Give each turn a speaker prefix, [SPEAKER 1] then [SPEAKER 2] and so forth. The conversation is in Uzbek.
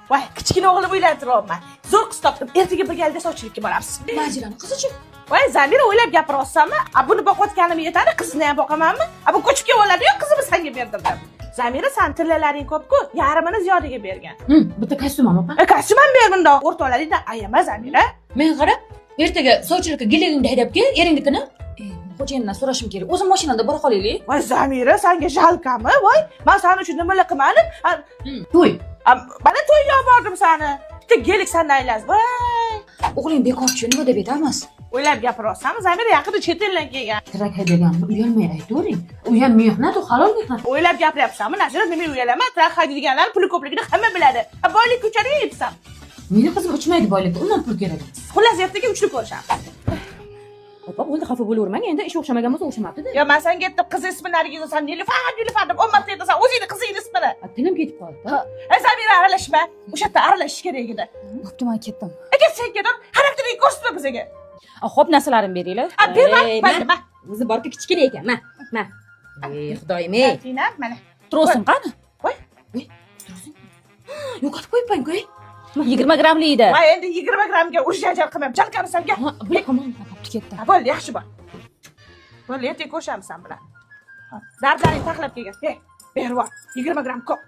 [SPEAKER 1] Voy, kichkina o'g'lim uylantiryapman. Zo'r qiz topdim. Ertaga birgalikda sovchilikka boramiz.
[SPEAKER 2] Nazirani qizichi.
[SPEAKER 1] Voy, Zamira, o'ylab gapiryapsanmi? A, buni boqayotganim yetadi, qizni ham boqamanmi? A, bu ko'chib kelib, qizimni senga berdim deb. Zamira, san tillalaring ko'p-ku, yarmini Ziyodiga bergan.
[SPEAKER 2] Bitta kostyum ham, opa.
[SPEAKER 1] E, kostyum ham ber bundoq. O'rtoqlaringdan ayama, Zamira.
[SPEAKER 2] Men qara, ertaga sovchilikka Geligingni haydab kel, eringnikini. Xo'jayindan so'rashim kerak. O'zim mashinada bora qolaylik.
[SPEAKER 1] Voy, Zamira, sanga жалко mi? Voy, man san uchun nimalar qilmadim? A,
[SPEAKER 2] To'y.
[SPEAKER 1] A, mana to'yga olib bordim sani. Bitta Gelik sandan aylansin. Voy.
[SPEAKER 2] O'g'ling bekorchi, nima deb aytamiz?
[SPEAKER 1] O'ylab gapiryapsanmi? Zamira yaqinda chet eldan kelgan.
[SPEAKER 2] Truck haydaganini uyalmay aytavering. U ham mehnat, u halol mehnat.
[SPEAKER 1] O'ylab gapiryapsanmi? Nazira, nima uyalaman? Truck haydaydiganlar puli ko'pligini hamma biladi. A, boylik ko'chada yeyapsan.
[SPEAKER 2] Meni qizim uchmaydi boylikka, undan pul kerak emas.
[SPEAKER 1] Xullas, ertaga uchli ko'rishamiz.
[SPEAKER 2] Opa, bo'ldi, xafa bo'lavermang. Endi ish o'xshamagan bo'lsa o'xshamabdi-da.
[SPEAKER 1] Yo, man senga aytdim, qiz ismi Nargiza, san Nilufar, Nilufar deb 10 marta aytasan, o'zingni qizingni ismini.
[SPEAKER 2] Tilim ketib qoldi.
[SPEAKER 1] Ey, Zamira, aralashma. O'sha yerda aralashish kerak edi.
[SPEAKER 3] Bo'pti, man ketdim.
[SPEAKER 1] Aka, sen ketib, xarakteringni ko'rsatma bizga.
[SPEAKER 3] Xo'p, narsalarimni beringlar.
[SPEAKER 1] A, berma,
[SPEAKER 2] Ey,
[SPEAKER 1] mayli, ma.
[SPEAKER 2] O'zi borku kichkina ekan. Ma, ma. Ey, xudoyim, ey.
[SPEAKER 1] Tina, mana.
[SPEAKER 3] Trosim qani?
[SPEAKER 1] Voy.
[SPEAKER 2] Yo'qotib qo'yibman-ku. Ey.
[SPEAKER 3] 20 grammli edi.
[SPEAKER 1] Ma endi 20 grammga urush janjal qilmayman. Жалко mi senga?
[SPEAKER 2] Ha, bunaqa.
[SPEAKER 3] Bo'pti, ketdim.
[SPEAKER 1] Ha, bo'ldi, yaxshi bor. Bo'ldi, ertaga ko'rishamiz sen bilan. Ha, dardlaring taxlab kelgan. Ey, berib yubor. 20 gramm ko'p.